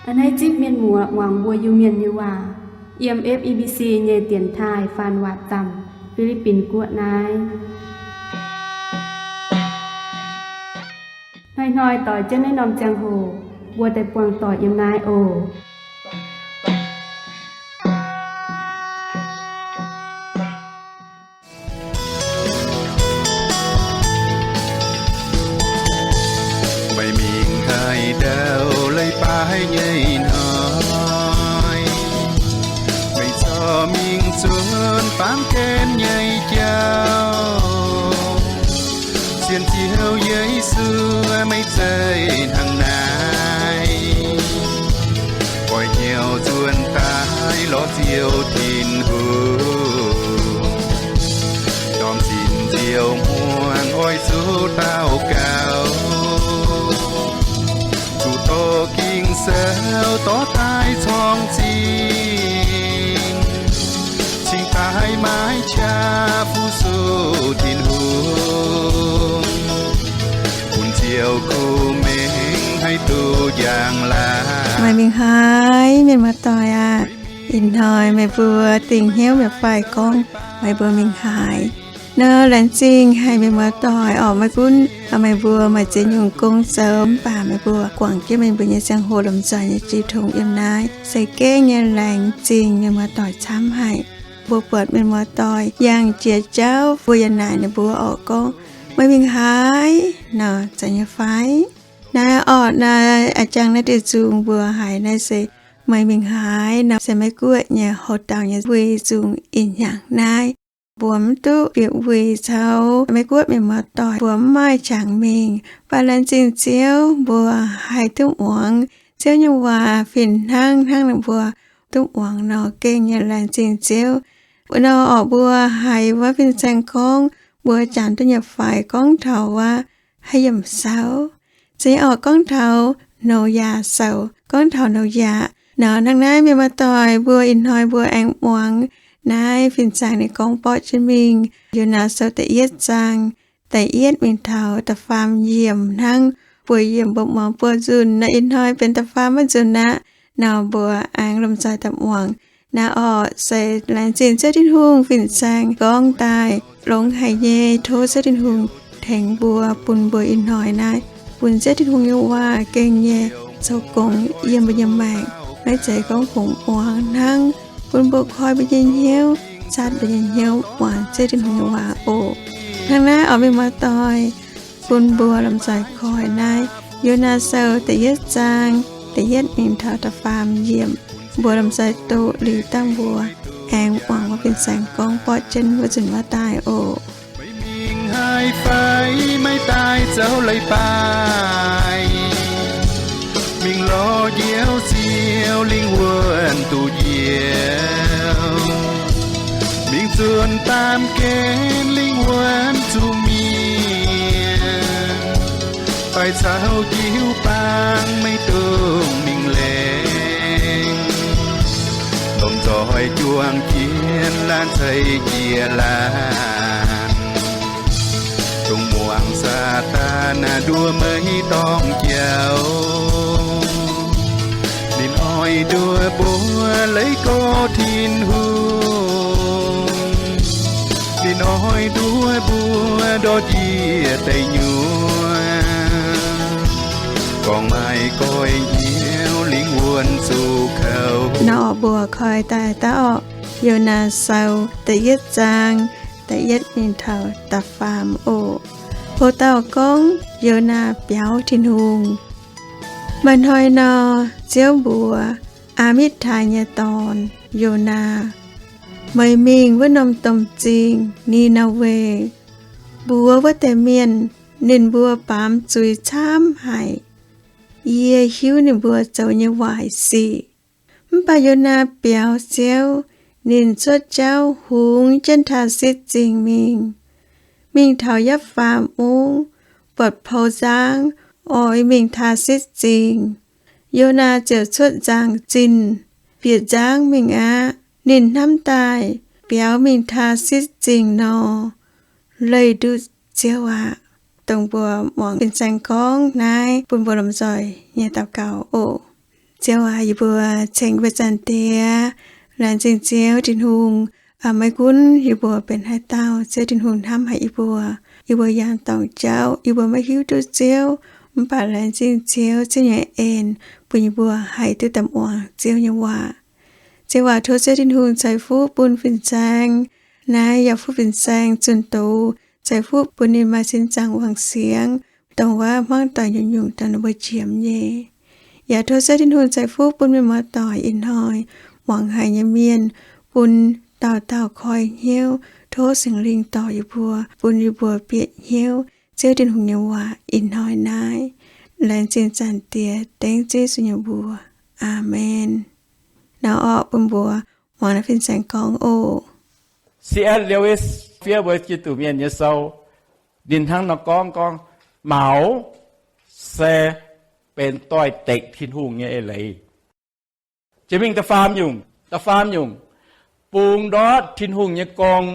A'hneiv zipv mienh muoz muangx mbuo Iu-Mienh nyei waac yiem F E B C nyei dienx taaih faan waac zaamc, Fi^li^bin Guoqv naaiv. Hnoi-hnoi doix jienv naaiv norm ziangh hoc, mbuo daaih buangh doic yiem naaiv oc. Meih mingh haaix ndau leiz-baaix nyei hnoi, meih corc mingh zuonx baamh gen nyei jauv. Sienx Ziouv Yesu, meih zeiz hnangv naaiv, oix hnyouv zuonx daaih lorz Ziouv Tin-Hungh. Ndorm zinh nziouv hmuangx oix zuqc daux gaux, zuqc doqc Ging-Sou dorh daaih corng zingh, cingx daaih maiv qaqv fu-sux Tin-Hungh, bun Ziouv kuh mengh haih duqv njang-laangc. Meih mingh haaix, mienh muoz-doic aah? Ih hnoi meih mbuo dingc hnyouv mi'aqv fai gorngv meih mbuo mingh haaix? Nor laengz zingh haic mienh muoz-doic orqc, maiv gunv meih mbuo maaih ziex nyungc gong zoux mv baac meih mbuo guangc jienv meih mbuo nyei ziangh hoc lomh nzoih nyei jiu tong yiem naaiv. Se gengh nyei laengz zingh mienh muoz-doic camv haic. Mbuo buatc mienh muoz-doic yangh jiex jauv, mbuo yaac naaic ninh mbuo orqc gorngv, meih mingh haaix nor, zeiz nyei fai? Naaiv orqc, naaiv a'jangv naaiv diuh nzung mbuo haiz naaiv se meih mingh haaix nor, se Meiv Guoqv nyei houx-dauh nyei wei nzung ih hnyangx naaiv. Mbuo mv duqv bieqc wuic caux Meiv Guoqv mienh muoz-doic, mbuo mv maaih qangx mingh. Mv baac laengz zingh Ziouv, mbuo haih duqv muangx Ziouv nyei waac fih hnangv, hnangv ninh mbuo duqv muangx nor, gengh nyei laengz zingh Ziouv. Nor orqc, mbuo haiz wuov fin-saeng gorngv, mbuo janx duqv nyei fai gorngv taux wuov haaix yiemc sou? Zeiz orqc, gorngv taux Noyaa Sou, gorngv taux Noyaa. Nor hnangv naaiv mienh muoz-doic, mbuo ih hnoi mbuo aengx muangx naaiv fin-saeng ninh gorngv borqv jienv mingh Yonaa Sou da'yietv zaang, da'yietv mingh taux da'faam yiemc hnangv. Buo yiemc mbuo muangx buo nzunc nor, ih hnoi benx da'faam wuov nzunc aqv. Nor mbuo aengx lomh nzoih daaih muangx. Naaiv orqc se laengz zingh Ziouv Tin-Hungh fin-saeng gorngv daaih longx haic nyei. Tov Ziouv Tin-Hungh tengx mbuo, bun mbuo ih hnoi naaiv bun Ziouv Tin-Hungh nyei waac gengh nyei zoux gong yiem mbuo nyei maengc. Maiv zeiz gorngv kungx muangx hnangv, bun mbuo koi mbuo nyei hnyouv, zatv mbuo nyei hnyouv muangx Ziouv Tin-Hungh nyei waac oc. Hnangv naaiv orqc, mienh muoz-doic, bun mbuo lomh nzoih koi naaiv Yonaa Sou da'yietv zaang, da'yietv mingh taux da'faam yiemc. Mbuo lomh nzoih doqc liuz dangh mbuo aengx muangx wuov fin-saeng gorngv borqv jienv wuov nzunc waac daaih oc. Meih mingh haaix fai maiv daaih zoux leiz-baaix? Mingh lorz Njoux Ziouv lingh wuonh duqv njoux, mingh zuonx baamh gen lingh wuonh zuqc mienh. Fai caux jiu-baang maiv dungx mingh laengz, lomh nzoih juangc jienv laanh ceix jiez laanh, dongh muangx Saadaan nduov maiv dorngc jauv. Ninh oix nduov mbuo leiz gorx Tin-Hungh. Ninh oix nduov mbuo ndortv ndie-deic nyuoqc, gorngv maaih goiv hnyouv lingh wuonh zuqc kouv. Nor mbuo koi daaih daav orqc, Yonaa Sou da'yietv zaang, da'yietv mingh taux da'faam oc. Hoc dauh gorngv Yonaa biaux Tin-Hungh. Maaih hnoi nor, Ziouv mbuox Aa^mitv^tai nyei dorn, Yonaa, meih mingh wuov norm domh zingh Ni^naa^we, mbuox wuov deix mienh, ninh mbuo baamz zuiz camv haic. Yie hiuv ninh mbuo zoux nyei waaic sic. Mv baac Yonaa biaux Ziouv, ninh cuotv jauv hungx jienv Taarsitv Zingh mingh. Mingh taux Yapv^faam Mungv, buatc pou nzangv, oix mingh Taarsitv Zingh. Yonaa ziouc cuotv nzangc zinh bieqc nzangv mingh aqv. Ninh hnamv daaih, biaux mingh Taarsitv Zingh nor, leih nduqc Ziouv aqv. Dongh mbuo muangx fin-saeng gorngv naaiv bun mbuo lomh nzoih nyei daux gaux oc. Ziouv aac, yie mbuo ceng mbuo Zaangc Diex. Laengz zingh Ziouv Tin-Hungh, maiv gunv yie mbuo benx haaix dauh, Ziouv Tin-Hungh hnamv haic yie mbuo. Yie mbuo yangh dorngc jauv, yie mbuo maiv hiuv duqv Ziouv, mv baac laengz zingh Ziouv, Ziouv nyei en bun yie mbuo haih duqv daaih muangx Ziouv nyei waac. Ziouv aac, tov Ziouv Tin-Hungh ceix fuqv bun fin-saeng naaiv, yaac fuqv fin-saeng zunh doz, ceix fuqv bun ninh maaih sin zaangc wangc siangx, dongh wuov hmuangv doic nyungc-nyungc dongh ninh mbuo qiemx nyei. Yaac tov Ziouv Tin-Hungh ceix fuqv bun mienh muoz-doic ih hnoi muangx haic nyei mienh, bun dauh dauh koi hnyouv. Tov Singx Lingh dorh yie mbuo, bun yie mbuo bieqc hnyouv Ziouv Tin-Hungh nyei waac ih hnoi naaiv. Laengz zingh Zaangc Diex, dengv Ziouv Yesu nyei mbuox. Aamen. Naaiv orqc, bun mbuo muangx naaiv fin-saeng gorngv oc. C S Lewis fiev mbuo Giduc Mienh nyei sou. Ninh hnangv nor gorngv, gorngv, maux se benx doix-dekc Tin-Hungh nyei eix leiz. Jiex mingh da'faam nyungc, da'faam nyungc, bungx ndortv Tin-Hungh nyei gong.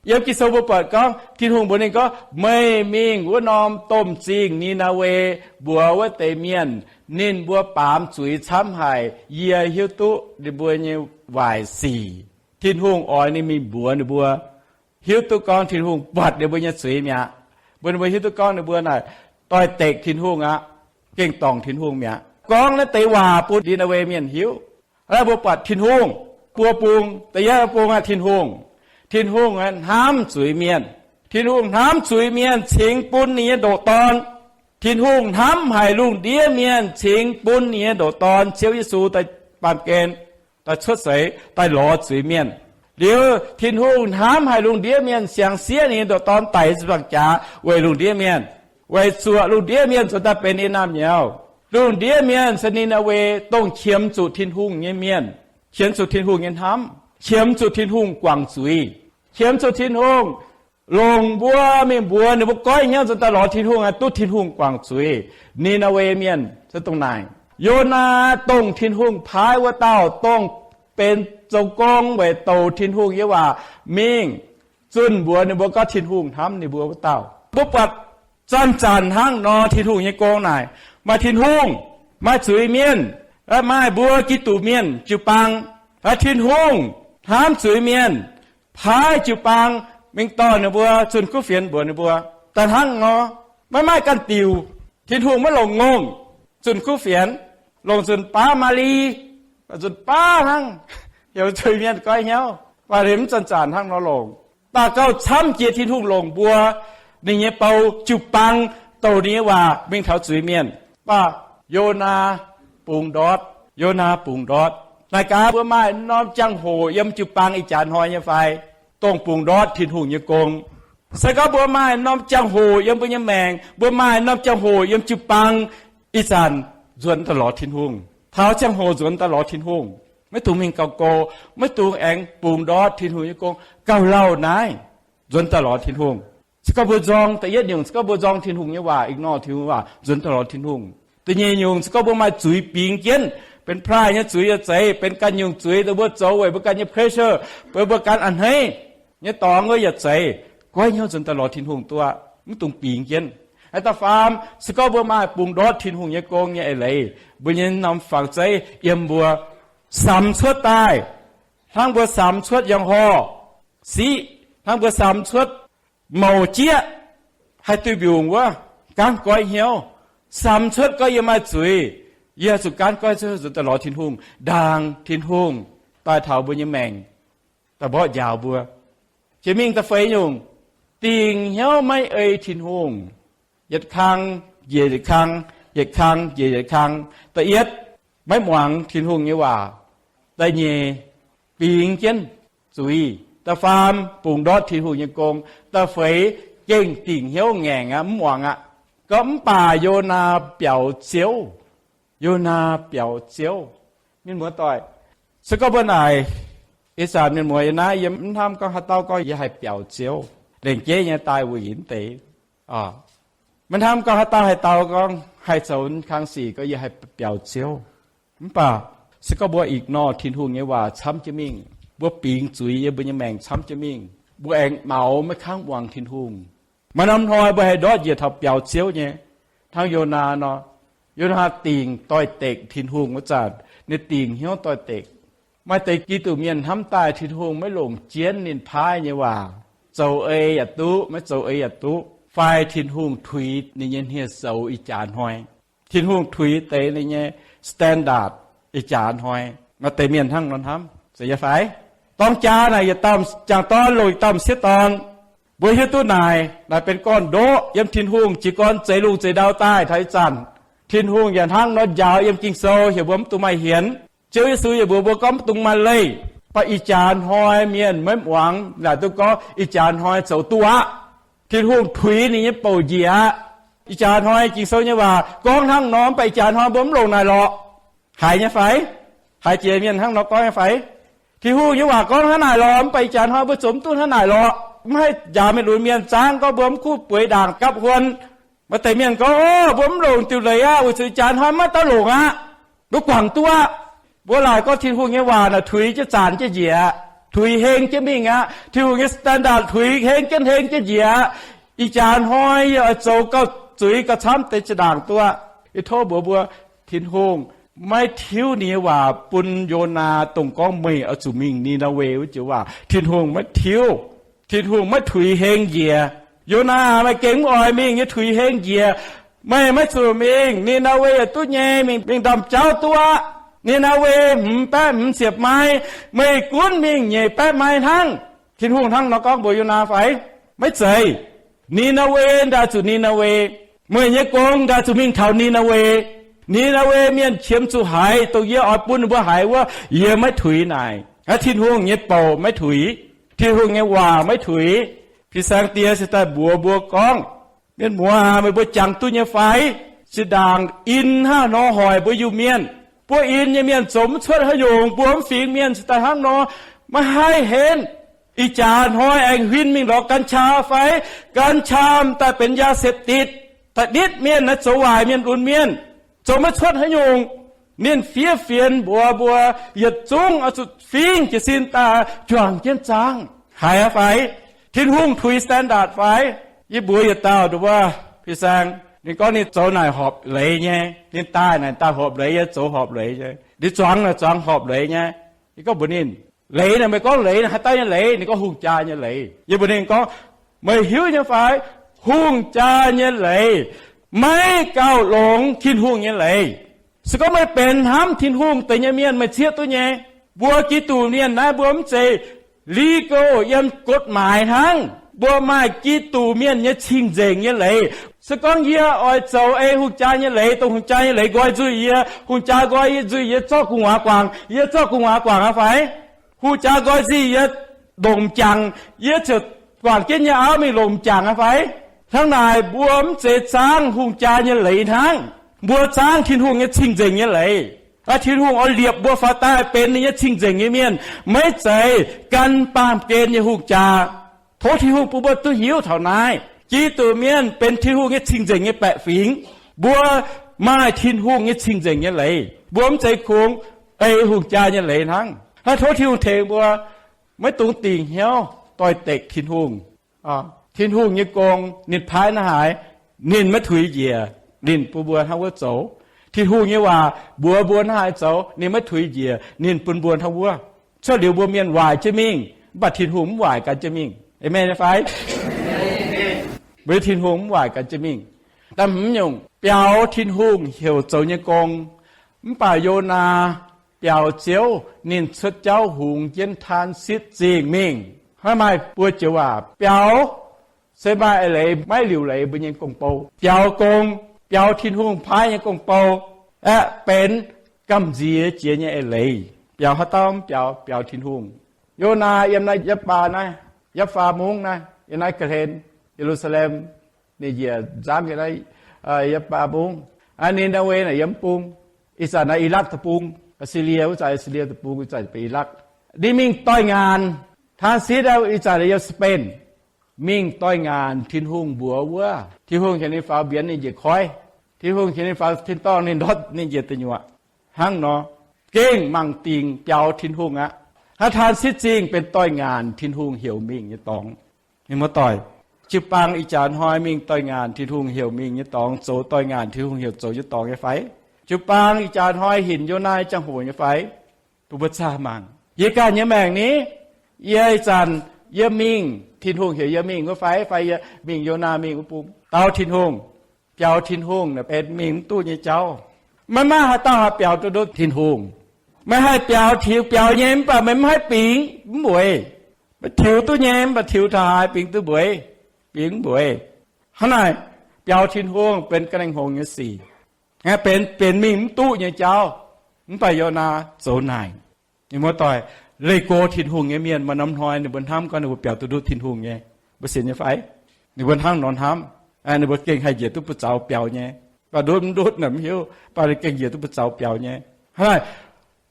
Yiem Ging-Sou mbuo buatc gorngv, Tin-Hungh mbuox ninh gorngv, meih mingh wuov norm domh zingh Ni^naa^we mbuox wuov deix mienh, ninh mbuo baamz zuiz camv haic. Yie hiuv duqv ninh mbuo nyei waaic sic. Tin-Hungh oix ninh mingh mbuox ninh mbuo, hiuv duqv gorngv Tin-Hungh buatc ninh mbuo nyei zuiz mi'aqv, bun ninh mbuo hiuv duqv gorngv ninh mbuo naaic doix-dekc Tin-Hungh aqv, gengh dorngc Tin-Hungh mi'aqv. Gorngv naaiv deix waac bun Ni^naa^we Mienh hiuv. Hnangv naaiv mbuo buatc Tin-Hungh buo bung. Da'yietv bung aqv, Tin-Hungh, Tin-Hungh hnamv zuiz mienh. Tin-Hungh hnamv zuiz mienh cingx bun ninh nyei ndoqc Dorn. Tin-Hungh hnamv haic lungh ndiev mienh cingx bun ninh nyei ndoqc Dorn, Ziouv Yesu, daaih baamh gen, daaih cuotv seix, daaih lorz zuiz mienh. Liuz Tin-Hungh hnamv haic lungh ndiev mienh siang-sieqv ninh nyei ndoqc Dorn daic ziepc nzaangc jaax weic lungh ndiev mienh, weic zuoqc lungh ndiev mienh nzuonx daaih benx ninh nyei naamh nyouz. Lungh ndiev mienh se Ni^naa^we, dongh qiemx zuqc Tin-Hungh nyei mienh, qiemx zuqc Tin-Hungh nyei hnamv, qiemx zuqc Tin-Hungh guangc zuiz, qiemx zuqc Tin-Hungh longc mbuo mingh mbuox ninh mbuo goiv hnyouv nzuonx daaih lorz Tin-Hungh, duqv Tin-Hungh guangc zuiz. Ni^naa^we Mienh se dongh naaic. Yonaa dongh Tin-Hungh paaiv wuov dauh, dongh benx zoux gong weic douc Tin-Hungh nyei waac mingh zunh mbuox ninh mbuo gorngv Tin-Hungh hnamv ninh mbuo wuov dauh. Mbuo buatc zanc-zanc hnangv nor Tin-Hungh nyei gong naaic, maaih Tin-Hungh, maaih zuiz mienh, maaih mbuo Giduc Mienh jiu-baang. Tin-Hungh hnamv zuiz mienh, paaiv jiu-baang mingh dorh ninh mbuo zunh kuv fienx mbuox ninh mbuo. Daaih hnangv nor, maiv maaih ganh diuc. Tin-Hungh maiv longc ngongh zunh kuv fienx, longc nzunc baav Maa^li, nzunc baav hnangv, heuc zuiz mienh goiv hnyouv. Mv baac mv zanc-zanc hnangv nor longc. Mv baac gauh camv jiex Tin-Hungh longc mbuo, ninh nyei bou jiu-baang, douc ninh nyei waac mingh taux zuiz mienh. Mv baac Yonaa bungx ndortv, Yonaa bungx ndortv. Naaic gaax, mbuo maaih norm jangx-hoc yiem jiu-baang ih jaax hnoi nyei fai, dongh bungx ndortv Tin-Hungh nyei gong? Se gorngv mbuo maaih norm jangx-hoc yiem mbuo nyei maengc, mbuo maaih norm jangx-hoc yiem jiu-baang, ih zanc nzuonx daaih lorz Tin-Hungh. Taux ziangh hoc nzuonx daaih lorz Tin-Hungh. Maiv dungx mingh gauh go, maiv dungx aengx bungx ndortv Tin-Hungh nyei gong. Gauh lauh naaiv, nzuonx daaih lorz Tin-Hungh. Se gorngv mbuo nzorng, da'yietv nyungc, se gorngv mbuo nzorng Tin-Hungh nyei waac, ignore Tin-Hungh waac, nzuonx daaih lorz Tin-Hungh. Da'nyeic nyungc, se gorngv mbuo maaih zuiz bingx jienv, benx pride nyei zuiz yaac zeiz, benx ganh nyungc zuiz, dongh mbuo zoux weic mbuo ganh nyei pressure, weic mbuo ganh a'hneiv nyei dorngx wuov yaac zeiz, goiv hnyouv nzuonx daaih lorz Tin-Hungh duqv, mv dungx bingx jienv. Da'faam, se gorngv mbuo maaih bungx ndortv Tin-Hungh nyei gong nyei eix leiz, mbuo nyei norm fangx zeiv yiem mbuo samx cuotv daaih, hnangv mbuo samx cuotv yangh horh siqv, hnangv mbuo samx cuotv mouc jieqv, haih duih mbiungc wuov, gaanv goiv hnyouv. Samx cuotv gorngv yie maaih zuiz, yie zuqc gaanv goiv hnyouv nzuonx daaih lorz Tin-Hungh, ndaangc Tin-Hungh daaih taux mbuo nyei maengc, daaih mborqv njaaux mbuo. Jiex mingh da'feix nyungc, dingc hnyouv maiv ei Tin-Hungh. Yietc kang njiec yietc kang, yietc kang njiec yietc kang. Da'yietv, maiv muangx Tin-Hungh nyei waac. Da'nyeic, bingx jienv zuiz. Da'faam, bungx ndortv Tin-Hungh nyei gong. Da'feix, gengh dingc hnyouv ngaengc aqv, mv muangx aqv. Gorngv mv baac Yonaa biaux Ziouv. Yonaa biaux Ziouv. Mienh muoz-doic, se gorngv mbuo naaic, ih zanc mienh muoz yiem naaiv, yie mv hnamv gorngv haaix dauh gorngv yie haih biaux Ziouv. Lengc jeiv nyei daaih wuic yie mv deix. Maiv hnamv gorngv haaix dauh haaix dauh gorngv haih zoux kang sic gorngv yie haih biaux Ziouv. Mv baac se gorngv mbuo ignore Tin-Hungh nyei waac camv jienv mingh, mbuo bingx zuiz yiem mbuo nyei maengc camv jienv mingh, mbuo aengx maux maiv kangv muangx Tin-Hungh. Maaih norm hnoi mbuo haih ndortv njiec taux biaux Ziouv nyei, hnangv Yonaa nor. Yonaa dingc doix-dekc Tin-Hungh wuov zanc, ninh dingc hnyouv doix-dekc. Maaih deix Giduc mienh hnamv daaih Tin-Hungh maiv longc jienv ninh paaiv nyei waac, zoux ei yaac duqv, maiv zoux ei yaac duqv, fai Tin-Hungh tuix ninh nyei hniev-soux ih jaax hnoi. Tin-Hungh tuix deix ninh nyei standard ih jaax hnoi. Maaih deix mienh hnangv nor hnamv, zeiz nyei fai? Dorng jaa naaic yietc dauh m'jangc dorn longc yietc dauh m'sieqv dorn. Mbuo hiuv duqv naaic, naaic benx gorn-ndoqv yiem Tin-Hungh jiez gorn zeix lungh zeix ndau daaih taux ih zanc. Tin-Hungh yaac hnangv nor njaaux yiem Ging-Sou, heuc mbuo mv dungx maaih hienx. Ziouv Yesu yaac mbuox mbuo gorngv mv dungx maaih leih. Mv baac ih jaax hnoi mienh maiv muangx, naaic duqv gorngv ih jaax hnoi zoux duqv aqv. Tin-Hungh tuix ninh nyei bouc njiec aqv. Ih jaax hnoi Ging-Sou nyei waac gorngv hnangv nor, mv baac ih jaax hnoi mbuo mv longc naaic lorqc. Haiz nyei fai? Haiz jiex mienh hnangv nor gorngv nyei fai? Tin-Hungh nyei waac gorngv hnangv naaic lorqc, mv baac ih jaax hnoi mbuo zoux mv duqv hnangv naaic lorqc. Mv haih njaaux mienh lunx mienh zaangv gorngv mbuo mv kuv bueix ndaangc gapv huon. Maaih deix mienh gorngv, Ov, mbuo mv longc diuc leiz aqv, weic zuqc ih jaax hnoi maiv dauh longc aqv. Mbuo guangc duqv aqv. Mbuo laaic gorngv Tin-Hungh nyei waac naaic tuix jienv zanc jienv njiec, tuix heng jienv mingh aqv. Tin-Hungh nyei standard tuix heng jienv heng jienv njiec aqv. Ih jaax hnoi yie oix zoux gauh zuiz gauh camv deix zinh ndaangc duqv aqv. Yie tov mbuox mbuo, Tin-Hungh maiv tiuv ninh nyei waac bun Yonaa dongh gorngv meih oix zuqc mingh Ni^naa^we wuov joux waac. Tin-Hungh maiv tiuv. Tin-Hungh maiv tuix heng njiec. Yonaa, meih gengh mv oix mingh nyei, tuix heng njiec. Meih maiv zuqc mingh. Ni^naa^we yaac duqv nyei, mingh, mingh ndaamv-jauv duqv aqv. Ni^naa^we hmz baeqv hmz ziepc mai, meih gunv mingh nyeic baeqv mai hnangv. Tin-Hungh hnangv nor gorngv mbuox Yonaa fai? Maiv zeiz. Ni^naa^we ndaah zuqc Ni^naa^we. Meih nyei gong ndaah zuqc mingh taux Ni^naa^we. Ni^naa^we mienh qiemx zuqc haiz dongh yie oix bun ninh mbuo haiz wuov, yie maiv tuix naaic. Hnangv Tin-Hungh nyei bouc maiv tuix, Tin-Hungh nyei waac maiv tuix. Fin-saeng die se daaih mbuox mbuo gorngv, Mienh muoz aac, meih mbuo jangx duqv nyei fai? Zinh ndaangc in hnangv nor hoic mbuo Iu-Mienh, buo in nyei mienh zoux mv cuotv haaix nyungc, mbuo mv fingx mienh se daaih hnangv nor, maiv haih henv. Ih jaax hnoi aengx huin mingh lorz กัญชา fai? กัญชา m'daaih benx ยาเสพติด, da'nitv mienh naaiv zoux waaic mienh lunx mienh, zoux maiv cuotv haaix nyungc. Ninh fiev fienx mbuox mbuo yietc zungv oix zuqc fingx jiez sin daaih juangc jienv zaangv. Haiz fai? Tin-Hungh tuix standard fai? Yie mbuox yietc dauh nduov, Fin-saeng, ninh gorngv ninh zoux naaic horpc leiz nyei, ninh daaih naaic daaih horpc leiz nyei, zoux horpc leiz nyei, ninh zuangx naaic zuangx horpc leiz nyei. Yie gorngv mbuox ninh, Leiz naaic meih gorngv leiz naaic haaix dauh nyei leiz? Ninh gorngv, Hungh jaa nyei leiz. Yie mbuox ninh gorngv, Meih hiuv nyei fai? Hungh jaa nyei leiz maiv gauh longx Tin-Hungh nyei leiz. Se gorngv meih benx hnamv Tin-Hungh deix nyei mienh, meih zieqv duqv nyei. Mbuo Giduc mienh naaiv mbuo mv zeiz legal yiem กฎหมาย hnangv. Mbuo maaih Giduc mienh nyei cing-nzengc nyei leiz. Se gorngv yie oix zoux ei hungh jaa nyei leiz, dongh hungh jaa nyei leiz nqoi nzuih yie, hungh jaa nqoi yie nzuih, yie zorqv gu'nguaaz guangc, yie zorqv gu'nguaaz guangc aqv fai? Hungh jaa nqoi nzuih yie longc m'jangc, yie ziouc guangc jienv nyei auv mingh longc m'jangc aqv fai? Hnangv naaic mbuo mv zeiz zaangv hungh jaa nyei leiz hnangv. Mbuo zaangv Tin-Hungh nyei cing-nzengc nyei leiz. Aa, Tin-Hungh oix liepc mbuo faaux daaih benx ninh nyei cing-nzengc nyei mienh, maiv zeiz gan baamh gen nyei hungh jaa. Tov Tin-Hungh bun mbuo duqv hiuv taux naaiv. Giduc mienh benx Tin-Hungh nyei cing-nzengc nyei baeqc fingx. Mbuo maaih Tin-Hungh nyei cing-nzengc nyei leiz. Mbuo mv zeiz kungx ei hungh jaa nyei leiz hnangv. Hnangv tov Tin-Hungh tengx mbuo maiv dungx dingc hnyouv doix-dekc Tin-Hungh. Tin-Hungh nyei gong ninh paaiv hnangv haaix, ninh maiv tuix njiec, ninh bun mbuo hnangv wuov zoux. Tin-Hungh nyei waac mbuox mbuo hnangv haaix zoux, ninh maiv tuix njiec, ninh bun mbuo hnangv wuov. Cuotv liuz mbuo mienh waaic jienv mingh, mv baac Tin-Hungh mv waaic gan jienv mingh. Aamen fai? Mbuo Tin-Hungh mv waaic gan jienv mingh. Da'hmz nyungc, biaux Tin-Hungh heuc zoux nyei gong. Mv baac Yonaa biaux Ziouv, ninh cuotv jauv hungx jienv Taansitv Zingh mingh. Hnangv maaih buo joux waac, biaux se maaih eix leiz maiv liuc leiz mbuo nyei gong-bou. Biaux gong, biaux Tin-Hungh paaiv nyei gong-bou, aeqv, benx gamh nziex jiex nyei eix leiz. Biaux haaix dauh mv biaux, biaux Tin-Hungh. Yonaa yiem naaiv Yapv^baa naaiv, Yapv^faa Mungv naaiv, yiem naaiv Ga'hlen, Ye^lu^saa^lem, ninh njiec nzamv yiem naaiv Yapv^baa Mungv. Ni^naa^we naaic yiem mv bung, ih zanc naaiv I^lakv Deic-Bung, Asilie, wuov zanc Asilie Deic-Bung, ih zanc benx I^lakv. Ninh mingh doix-ngaanc, Taansitv ih zanc yiem Spain. Mingh doix-ngaanc Tin-Hungh mbuox wuov, Tin-Hungh heuc ninh faaux mbienx ninh njiec koiv, Tin-Hungh heuc ninh faaux tin-dorngh ninh ndortv ninh njiec deic nyuoqc. Hnangv nor, gengh mangc dingc biaux Tin-Hungh aqv. Hnangv Taansitv Zingh benx doix-ngaanc Tin-Hungh heuc mingh nyei dorngx. Mienh muoz-doic, Jiu-baang ih jaax hnoi mingh doix-ngaanc Tin-Hungh heuc mingh nyei dorngx, zoux doix-ngaanc Tin-Hungh heuc zoux nyei dorngx nyei fai? Jiu-baang ih jaax hnoi hinc Yonaa nyei ziangh hoc nyei fai? Mbuo mbuo zaah mangc yie ganh nyei maengc ni. Yie ih zanc yie mingh, Tin-Hungh heuc yie mingh wuov fai, fai yie mingh Yonaa mingh wuov bung dau Tin-Hungh, biaux Tin-Hungh naaic benx mingh mv duqv nyei jauv. Maiv maaih haaix dauh haih biaux duqv ndutv Tin-Hungh. Meih haih biaux tiux biaux nyei mv baac meih mv haih bingx mv mueiz. Meih tiux duqv nyei mv baac tiux taux haaix bingx duqv mueiz, bingx mv mueiz. Hnangv naaic, biaux Tin-Hungh benx ga'naaiv hngongx nyei sic, benx, benx mingh mv duqv nyei jauv. Mv baac Yonaa zoux naaic. Mienh muoz-doic, leih go Tin-Hungh nyei mienh maaih norm hnoi ninh mbuo hnamv gorngv ninh mbuo biaux duqv ndutv Tin-Hungh nyei. Mbuo sienx nyei fai? Ninh mbuo hnangv nor hnamv, ninh mbuo gengh haih njiec duqv buoz zaux biaux nyei. Mv baac ndutv mv ndutv naaic mv hiuv, mv baac ninh gengh njiec duqv buoz zaux biaux nyei. Hnangv naaic,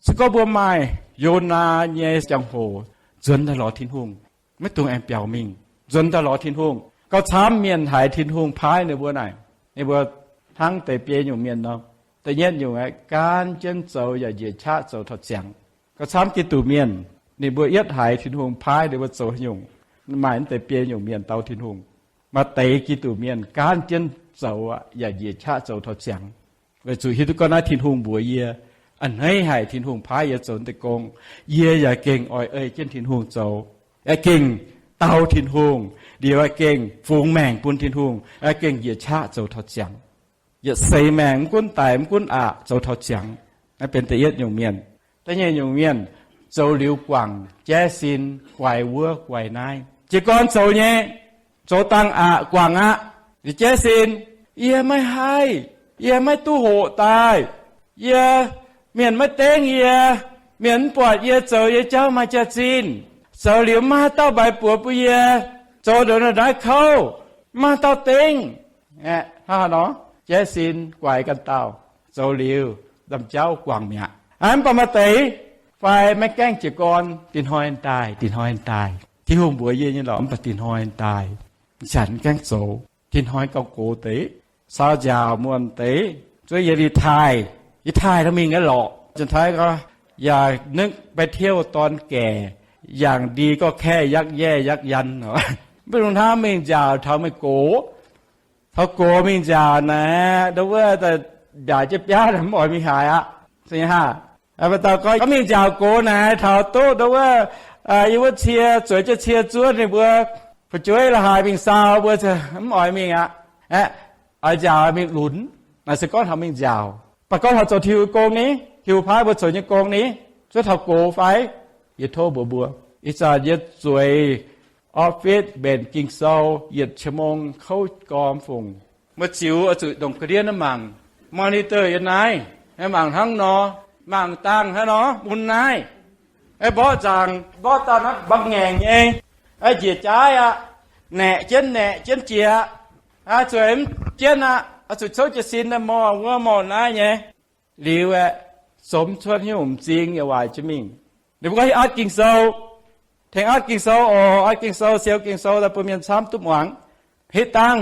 se gorngv mbuo maaih Yonaa nyei ziangh hoc, nzuonx daaih lorz Tin-Hungh, maiv dungx aengx biaux mingh. Nzuonx daaih lorz Tin-Hungh. Gauh camv mienh haiz Tin-Hungh paaiv ninh mbuo naaic, ninh mbuo hnangv deix biei nyungc mienh nor, da'nyeic nyungc aeqv, gaanv jienv zoux yaac njiec qaqv zoux taux ziangx. Gauh camv Giduc mienh, ninh mbuo yietv haiz Tin-Hungh paaiv ninh mbuo zoux haaix nyungc, maaih mv deix biei nyungc mienh dau Tin-Hungh. Maaih deix Giduc mienh gaanv jienv zoux aqv, yaac njiec qaqv zoux taux ziangx. Weic zuqc hiuv duqv gorngv naaiv Tin-Hungh mbuox yie, a'hneiv haic Tin-Hungh paaiv yie zoux deix gong, yie yaac gengh oix ei jienv Tin-Hungh zoux, yaac gengh dau Tin-Hungh, liuz yaac gengh fungx maengc bun Tin-Hungh, yaac gengh njiec qaqv zoux taux ziangx. Yietc seix maengc mv gunv daic mv gunv aqc zoux taux ziangx. Naaiv benx da'yietv nyungc mienh. Da'nyeic nyungc mienh, zoux liuz guangc, jaiv sin, guaix wuov guaix naaiv. Jiez gorn zoux nyei, zoux dangh aqc guangc aqv, jaiv sin, yie maiv haih, yie maiv duqv hoqc daaih, yie, mienh maiv dengv yie, mienh mv buatc yie zoux nyei jauv maaih jaax-zinh, zoux liuz maiv maaih haaix dauh mbaix buoz bun yie, zoux ndongc naaiv kouv, maiv maaih haaix dauh dengv. Hnangv haaix nor? Jaiv sin guaix ganh dauh, zoux liuz, ndaamv-jauv guangc mi'aqv. Aa, mv baac maaih deix fai maiv gaengh jiez gorn, dinh hnoi daaih, dinh hnoi daaih. Tin-Hungh mbuox yie nyei lorqc, mv baac dinh hnoi daaih, zanc mv gaengh zoux, dinh hnoi gauh gox deix, caux nziaauc muonh deix, zuov yie li taaih, yie taaih nor mingh aqv lorqc. Janx-Taiv gorngv, yaac นึกไปเที่ยวตอนแก่ อย่างดีก็แค่ยักแย่ยักยัน Mv baac lungh hnamv mingh nziaauc taux meih gox, taux gox mingh nziaauc naaic, ndau wuov mbiaauc jienv biauv mv oix mingh haaix aqv. Mv baac dauh gorngv mingh nziaauc gox naaic, taux duqv ndau wuov, yie wuov cie, zueiz jienv cie zuov ninh mbuo fu'jueiv la'haaix mingh saau mbuo, mv oix mingh aqv. Aeqv, oix nziaauc mingh lunx. Naaic se gorngv taux mingh nziaauc. Mv baac gorngv taux zoux Tin-Hungh gong ni, Tin-Hungh paaiv mbuo zoux nyei gong ni, zuov taux gox fai? Yie tov mbuox mbuo, ih zanc yie zueiz office mbenc Ging-Sou yietc qia mong kouv gormx fungc. Meih ziux oix zuqc ndongc ga'ndiev naaiv mangc, monitor yiem naaiv, mangc hnangv nor, mangc dangh hnangv nor mun naaiv. Mborqv nzaangc mborqv daaih naaiv mbaang ngaengc nyei, njiec jaaiv aqv, naeqc jienv naeqc jienv jiex aqv, zueiz mv jienv aqv, oix zuqc cov jiez sin naaiv morh wuov morh naaiv nyei. Liuz aeqv, zomx cuotv hnyouv m'zing yaac waaic jienv mingh. Ninh mbuo gorngv hiuv atv Ging-Sou, tengx atv Ging-Sou oc, atv Ging-Sou, siou Ging-Sou daaih bun mienh camv duqv muangx. Hitv dangh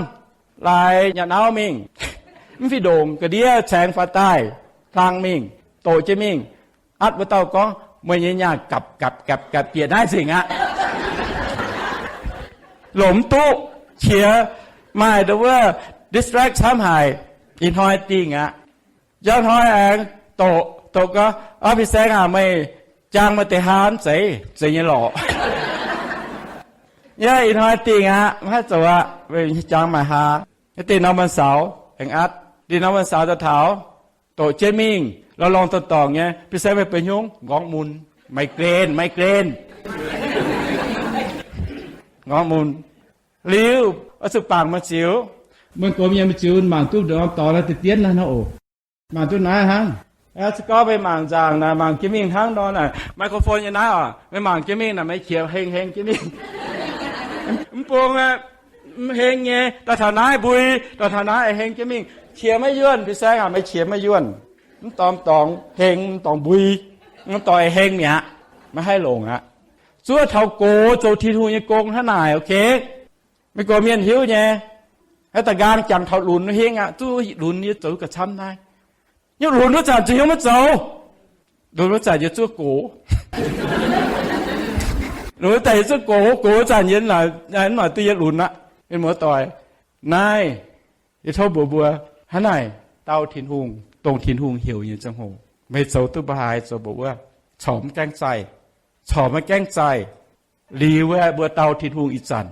laaix nyanc auv mingh, mv fih ndongc ga'ndiev caengx faaux daaih, hlang mingh, doqc jienv mingh. Atv wuov dauh gorngv, meih nyei nyaah gapc gapc gapc gapc bieqc naaiv nzengc aqv. Longc mv duqv, qiex maaih ndau wuov distract camv haic, ih hnoi dingh aqv. Njang hnoi aengx doqc, doqc gorngv, aa, Fin-Saeng aac, meih jang meih deix haa mv zeiz, zeiz nyei lorqc. Yie ih hnoi dingh aqv, mv haih zoux aqv, jang maaih haa. Dingh norm วันเสาร์ aengx atv, dingh norm วันเสาร์ daaih taux, doqc jienv mingh, lorngx lorngx dorngc dorngc nyei, Fin-Saeng meih benx haaix nyungc? Nqorngv mun, migraine, migraine. Nqorngv mun. Liuz, oix zuqc bangc meih ziux. Mienh gox mienh mbuo ziux mangc duqv norm dorngx naaiv deix dienv naaiv nor oc. Mangc duqv naaiv hnangv. Se gorngv meih mangc nzaangc naaic, mangc jienv mingh hnangv nor naaic, microphone nyei naaiv oc, meih mangc jienv mingh naaic, meih qiex heng heng jienv mingh. Mv bung, mv heng nyei, daaih taux naaiv mbui, daaih taux naaiv heng jienv mingh, qiex maiv yuonh. Fin-Saeng aac, meih qiex maiv yuonh. Mv dorngx dorngx heng, mv dorngx mbui, mv dorngx heng mi'aqv. Maiv haih longc aqv. Zuov taux gox zoux Tin-Hungh nyei gong hnangv naaic, ok? Mienh gox mienh hiuv nyei. Aa, da'nqaang jangx taux lunx hingv aqv, zuov lunx yie zoux ga'camv naaiv. Nyungc lunx wuov zanc zuqc hnyouv maiv zoux. Lunx wuov zanc yie zuov gox. Lunx wuov zanc yie zuov gox, gox wuov zanc yie, mv noic duqv yie lunx aqv. Mienh muoz-doic, naaiv yie tov mbuox mbuo, hnangv naaic, dau Tin-Hungh, dongh Tin-Hungh heuc nyei ziangh hoc, meih zoux duqv mbuo haaix zoux mbuo wuov, corc mv gaengh zaih, corc maiv gaengh zaih. Liuz aeqv, mbuo dau Tin-Hungh ih zanc,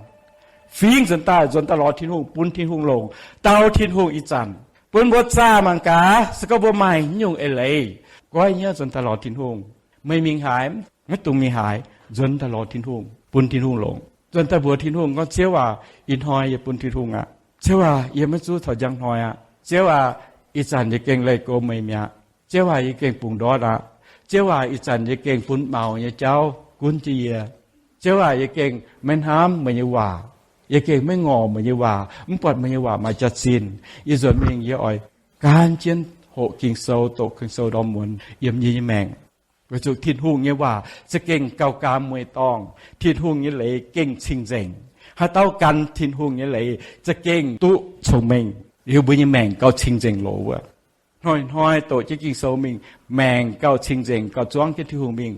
fingx nzuonx daaih, nzuonx daaih lorz Tin-Hungh, bun Tin-Hungh longc, dau Tin-Hungh ih zanc, bun mbuo zaah mangc gaax, se gorngv mbuo maaih haaix nyungc eix leiz, goiv hnyouv nzuonx daaih lorz Tin-Hungh. Meih mingh haaix, maiv dungx mingh haaix, nzuonx daaih lorz Tin-Hungh, bun Tin-Hungh longc. Nzuonx daaih mbuox Tin-Hungh gorngv, Ziouv aac, ih hnoi yie bun Tin-Hungh aqv. Ziouv aac, yie maiv zuqc taux njang hnoi aqv. Ziouv aac, ih zanc yie gengh leih go meih mi'aqv. Ziouv aac, yie gengh bungx ndortv aqv. Ziouv aac, ih zanc yie gengh bun maux nyei jauv gunv jienv yie. Ziouv aac, yie gengh maiv hnamv meih nyei waac. Yie gengh maiv ngorc meih nyei waac, mv buatc meih nyei waac maaih jaax-zinh. Yie nzuonx mingh yie oix gaanv jienv hoqc Ging-Sou, doqc Ging-Sou ndorm muonz yiem yie nyei maengc. Weic zuqc Tin-Hungh nyei waac za'gengh gauh gaam mueiz-dorngh. Tin-Hungh nyei leiz gengh cing-nzengc. Haaix dauh gan Tin-Hungh nyei leiz za'gengh duqv cong-mengh. Liuz mbuo nyei maengc gauh cing-nzengc loz wuov. Hnoi-hnoi doqc jienv Ging-Sou mingh, maengc gauh cing-nzengc, gauh zuangv jienv Tin-Hungh mingh,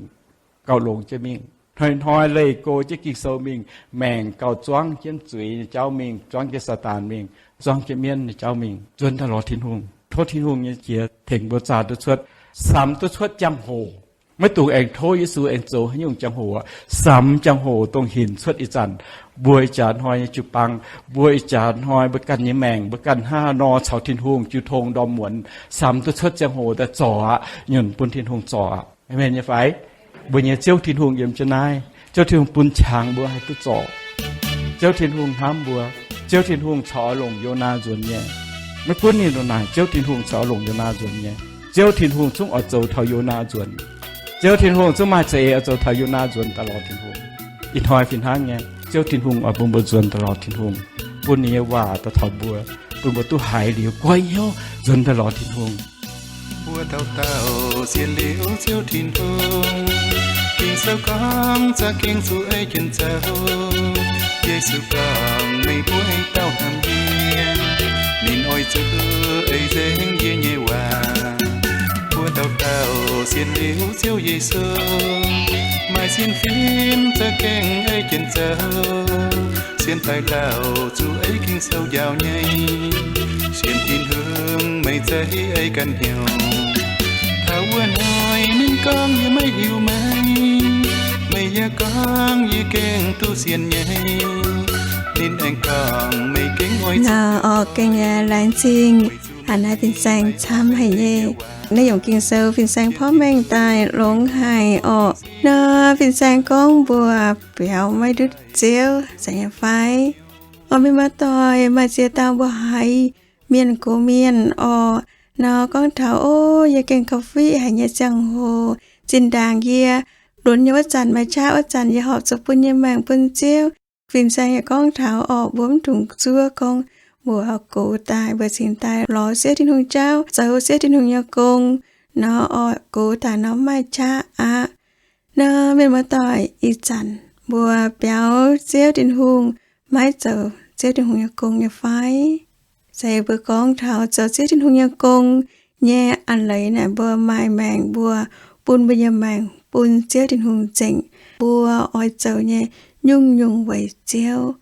gauh longx jienv mingh. Hnoi-hnoi leih go jienv Ging-Sou mingh, maengc gauh zuangv jienv zuiz nyei jauv mingh, zuangv jienv Saadaan mingh, zuangv jienv mienv nyei jauv mingh, nzuonx daaih lorz Tin-Hungh. Tov Tin-Hungh nyei qiex tengx mbuo zaah duqv cuotv, samx duqv cuotv jangx-hoc. Maiv dungx aengx tov Yesu aengx zoux haaix nyungc jangx-hoc aqv. Samx jangx-hoc dongh hinc cuotv ih zanc, mbuo ih jaax hnoi nyei jiu-baang, mbuo ih jaax hnoi mbuo ganh nyei maengc, mbuo ganh hnangv haaix nor caux Tin-Hungh jiu tong ndorm muonz, samx duqv cuotv ziangh hoc daaih zorc aqv, nyunc bun Tin-Hungh zorc aqv. Aamen nyei fai? Mbuo nyei Ziouv Tin-Hungh yiem jienv naaiv. Ziouv Tin-Hungh bun qangx mbuo haih duqv zorc. Ziouv Tin-Hungh hnamv mbuo. Ziouv Tin-Hungh corc oix longc Yonaa nzuonx nyei. Maiv gunv ninh ndongc naaic, Ziouv Tin-Hungh corc oix longc Yonaa nzuonx nyei. Ziouv Tin-Hungh zungv oix zoux taux Yonaa nzuonx. Ziouv Tin-Hungh zungv maaih za'eix oix zoux taux Yonaa nzuonx daaih lorz Tin-Hungh. Ih hnoi fih hnangv nyei, Ziouv Tin-Hungh oix bun mbuo nzuonx daaih lorz Tin-Hungh, bun ninh nyei waac daaih taux mbuo, bun mbuo duqv haiz liuz goiv hnyouv nzuonx daaih lorz Tin-Hungh. Mbuo dauh dauh sienx liuz Ziouv Tin-Hungh, Ging-Sou gorngv za'gengh zuqc ei jienv zoux. Yesu gorngv, meih mbuo dauh hnamv yie, ninh oix zuqc ei nzengc yie nyei waac. Mbuo dauh dauh sienx liuz Ziouv Yesu, maaih sienx fim za'gengh ei jienv zoux. Sienx daaih lauh zuqc ei Ging-Sou njaaux nyei. Sienx Tin-Hungh meih zeiz ei ganh hnyouv. Taux wuov hnoi ninh gorngv, yie maiv hiuv meih. Meih yaac gorngv, yie gengh duqv sienx nyei. Ninh aengx gorngv, meih gengh oix zuqc, oc, gengh laengz zingh aa naaiv fin-saeng camv haic nyei. Naaiv nyungc Ging-Sou fin-saeng porv mengh daaih longx haic orqc. Nor fin-saeng gorngv mbuo biaux maiv ndutv Ziouv, zeiz nyei fai? Orqc, mienh muoz-doic, maaih ziex dauh mbuo haiz mienh gox mienh orqc, nor gorngv taux, o, yie gengh gauh fiqv haic nyei ziangh hoc, zinh ndaangc yie lunx nyei wuov zanc, maaih qaqv wuov zanc, yie horpc zuqc bun nyei maengc bun Ziouv. Fin-saeng yaac gorngv taux orqc, mbuo mv dungx zuov gorngv mbuo gox daaih, mbuo cingx daaih lorz Ziouv Tin-Hungh jauv, zoux Ziouv Tin-Hungh nyei gong, nor orqc, gox daaih nor mv maaih qaqv aqv. Nor mienh muoz-doic, ih zanc mbuo biaux Ziouv Tin-Hungh maiv zoux Ziouv Tin-Hungh nyei gong nyei fai? Se mbuo gorngv taux zoux Ziouv Tin-Hungh nyei gong nyei a'leiz naaic, mbuo maaih maengc, mbuo bun mbuo nyei maengc bun Ziouv Tin-Hungh nzengc. Mbuo oix zoux nyei nyungc-nyungc weic Ziouv.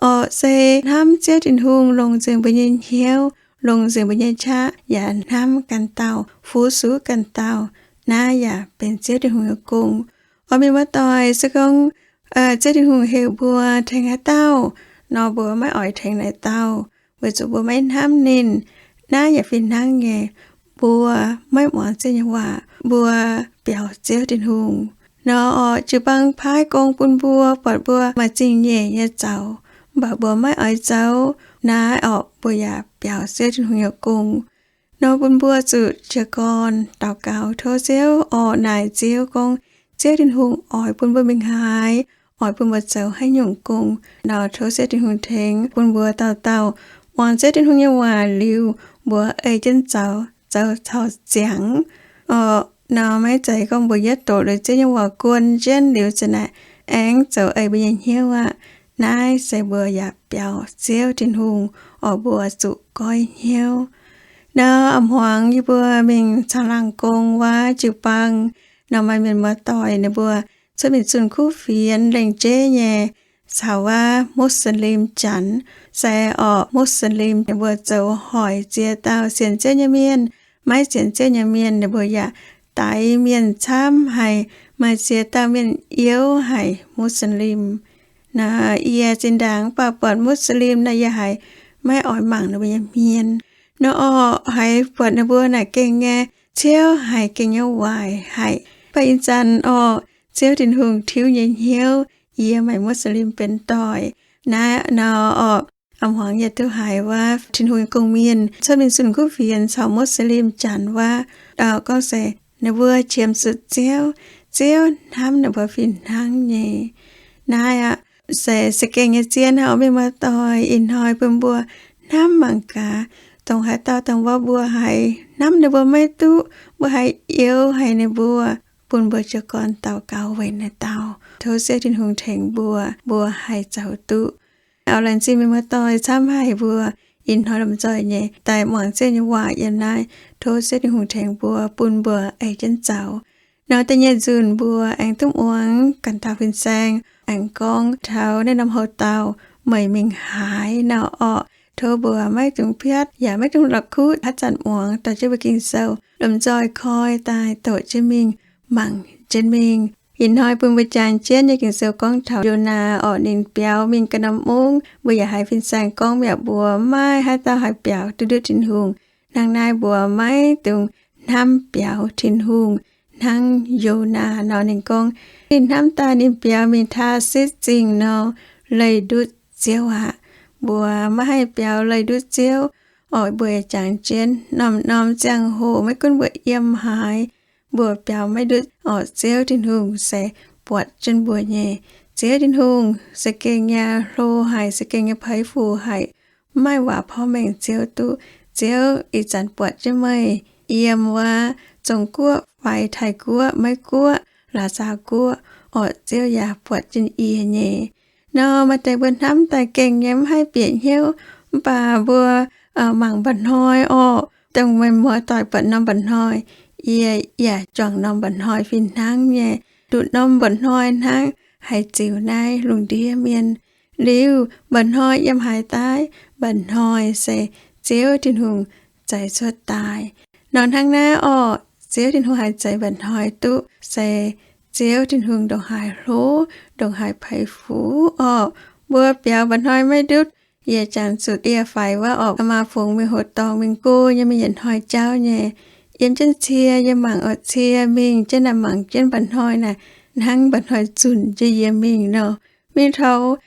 Orqc, se hnamv Ziouv Tin-Hungh longc nzengc mbuo nyei hnyouv, longc nzengc mbuo nyei qaqv, yaac hnamv ganh dauh, fu-sux ganh dauh. Naaiv yaac benx Ziouv Tin-Hungh nyei gong. Orqc, mienh muoz-doic, se gorngv Ziouv Tin-Hungh heuc mbuo tengx haaix dauh nor, mbuo maiv oix tengx naaic dauh, weic zuqc mbuo maiv hnamv ninh. Naaiv yaac fih hnangv nyei. Mbuo maiv muangx Ziouv nyei waac, mbuo biaux Ziouv Tin-Hungh. Nor orqc, jiu-baang paaiv gong bun mbuo, buatc mbuo maaih zingh nyeic nyei zaux, mv baac mbuo maiv oix zoux, naaiv orqc, mbuo yaac biaux Ziouv Tin-Hungh nyei gong. Nor bun mbuo zuqc jiez gorn daux gaux tov Ziouv orqc, naaic Ziouv gorngv Ziouv Tin-Hungh oix bun mbuo mingh haaix, oix bun mbuo zoux haaix nyungc gong. Nor tov Ziouv Tin-Hungh tengx bun mbuo dauh dauh muangx Ziouv Tin-Hungh nyei waac liuz, mbuo ei jienv zoux, zoux taux ziangx. Orqc, nor maiv zeiz gorngv mbuo yietv doqc liuz Ziouv nyei waac guon jienv liuz zanc naaic aengx zoux ei mbuo nyei hnyouv aqv. Naaiv se mbuo yaac biaux Ziouv Tin-Hungh, orqc, mbuo zuqc goiv hnyouv. Nor a'hmuangx yie mbuo mingh caangh laangh gong wuov jiu-baang, nor maaih mienh muoz-doic ninh mbuo cuotv mingh zunh kuv fienx lengh jeiv nyei. caux wuov Muslim janx. Se orqc, Muslim ninh mbuo zoux hoic ziex dauh sienx Ziouv nyei mienh. Maiv sienx Ziouv nyei mienh ninh mbuo yaac daix mienh camv haic. Maaih ziex dauh mienh youh haic Muslim. Naaiv yie zinh ndaangc mv baac buatc Muslim naaiv yie haiz maiv oix mangc ninh mbuo nyei hmien. Nor orqc, haiz buatc ninh mbuo naaic gengh nyei ciouv haic, gengh nyei waaic haic. Mv baac ih zanc orqc, Ziouv Tin-Hungh tiuv nyei hnyouv, yie maaih Muslim benx doic. Naaiv nor orqc, a'hmuangx yie duqv haiz wuov Tin-Hungh nyei gong-mienh cuotv mingh zunh kuv fienx caux Muslim janx wuov, gorngv se ninh mbuo qiemx zuqc Ziouv, Ziouv hnamv ninh mbuo fih hnangv nyei. Naaiv aqv, se za'gengh nyei zien hnangv oc, mienh muoz-doic. Ih hnoi bun mbuo hnamv mangc gaax, dongh haaix dauh dongh wuov mbuo haiz hnamv ninh mbuo maiv duqv, mbuo haiz youx haic ninh mbuo, bun mbuo jiez gorn daux gaux weic naaiv dauh, tov Ziouv Tin-Hungh tengx mbuo, mbuo haih zoux duqv. Auv-laengz zingh mienh muoz-doic camv haic, mbuo ih hnoi lomh nzoih nyei daaih muangx Ziouv nyei waac yiem naaiv. Tov Ziouv Tin-Hungh tengx mbuo, bun mbuo ei jienv zoux. Nor da'nyeic nzunc mbuo aengx duqv muangx ganh dauh fin-saeng aengx gorngv taux naaiv norm houx-dauh, meih mingh haaix nor orqc. Tov mbuo maiv dungx piatv yaac maiv dungx la'kuqv, haaix zanc muangx dorh jienv mbuo Ging-Sou lomh nzoih koi daaih doqc jienv mingh, mangc jienv mingh. Ih hnoi bun mbuo jangx jienv nyei Ging-Sou gorngv taux Yonaa orqc, ninh biaux mingh ganh norm mungv. Mbuo yaac haiz fin-saeng gorngv mi'aqv, mbuo maiv maaih haaix dauh haih biaux duqv ndutv Tin-Hungh. Hnangv naaiv mbuo maiv dungx hnamv biaux Tin-Hungh hnangv Yonaa nor. Ninh gorngv ninh hnamv daaih ninh biaux mingh Taarsitv Zingh nor, leih ndutv Ziouv aqv. Mbuo maiv haih biaux leih ndutv Ziouv orqc. Mbuo jangx jienv norm-norm ziangh hoc, maiv gunv mbuo yiem haaix, mbuo biaux maiv ndutv orqc, Ziouv Tin-Hungh se buatc jienv mbuo nyei. Ziouv Tin-Hungh za'gengh nyei hlo haic, za'gengh nyei peix fuc haic. Maiv maaih waac porv mengh Ziouv duqv. Ziouv ih zanc buatc jienv meih yiem wuov Zong-Guoqv fai Taiv-Guoqv, Meiv-Guoqv, Laac Zaaux Guoqv orqc, Ziouv yaac buatc jienv yie nyei. Nor maaih deix mbuo hnamv daaih gengh nyei maiv haih bieqc hnyouv, mv baac mbuo mangc mba'hnoi orqc, dongh meih muoz-doic buatc norm mba'hnoi, yie yaac juangc norm mba'hnoi fih hnangv nyei. Nduqc norm mba'hnoi hnangv, haih ziux naaiv lungh ndiev mienh. Liuz mba'hnoi yiem haaix daaih? Mba'hnoi se Ziouv Tin-Hungh zeix cuotv daaih. Nor hnangv naaiv orqc, Ziouv Tin-Hungh haih zeix mba'hnoi duqv se Ziouv Tin-Hungh ndongc haaix hlo, ndongc haaix peix fuc orqc. Mbuo biaux mba'hnoi maiv ndutv. Yie jangx zuqc yie faix wuov orqc, maa fungx mingh hoqc dorngh mingh go nyei, mingh yietc hnoi jauv nyei. Yiem jienv cie, yie mangc orqc, cie mingh jienv naaic, mangc jienv mba'hnoi naaic, hnangv mba'hnoi zunc jienv yie mingh nor. Mingh taux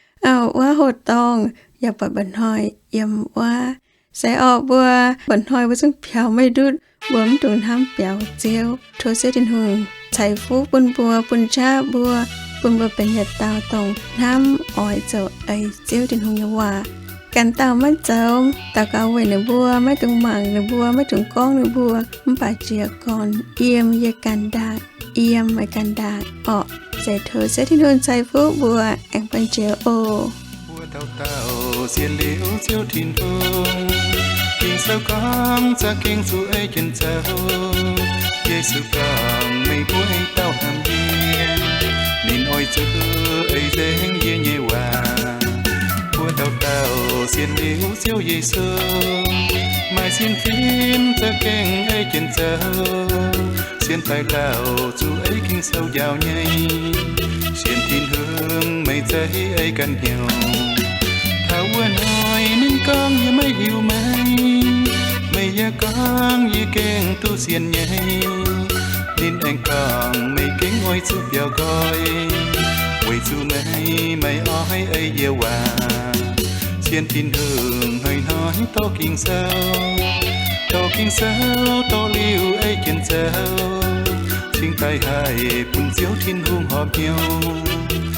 wuov hoqc dorngh yaac buatc mba'hnoi yiem wuov. Se orqc, mbuo mba'hnoi mbuo zungv biaux maiv ndutv, mbuo mv dungx hnamv biaux Ziouv. Tov Ziouv Tin-Hungh ceix fuqv bun mbuo, bun qaqv mbuo, bun mbuo benx yietc dauh dongh hnamv oix zoux eix Ziouv Tin-Hungh nyei waac. Ganh dauh maiv zoux, daux gaux weic ninh mbuo, maiv dungx mangc ninh mbuo, maiv dungx gorngv ninh mbuo, mv baac jiez gorn yiem yie ganh ndaangc, yiem meih ganh ndaangc orqc. Se tov Ziouv Tin-Hungh ceix fuqv mbuo aengx bun jiex oc. Mbuo dauh dauh sienx liuz Ziouv Tin-Hungh, Ging-Sou gorngv za'gengh zuqc ei jienv zoux. Yesu gorngv, meih mbuo ei dauh hnamv yie, ninh oix zuqc ei nzengc yie nyei waac. Mbuo dauh dauh sienx liuz Ziouv Yesu, maaih sienx fim za'gengh ei jienv zoux. Sienx daaih lauh zuqc ei Ging-Sou njaaux nyei. Sienx Tin-Hungh meih zeiz ei ganh hnyouv. Taux wuov hnoi ninh gorngv, yie maiv hiuv meih. Meih yaac gorngv, yie gengh duqv sienx nyei. Ninh aengx gorngv, meih gengh oix zuqc biaux nqoi, weic zuqc meih maiv oix ei yie waac. Sienx Tin-Hungh hnoi-hnoi dorh Ging-Sou, dorh Ging-Sou dorh liuz ei jienv zoux, cingx daaih haih bun Ziouv Tin-Hungh horpc hnyouv.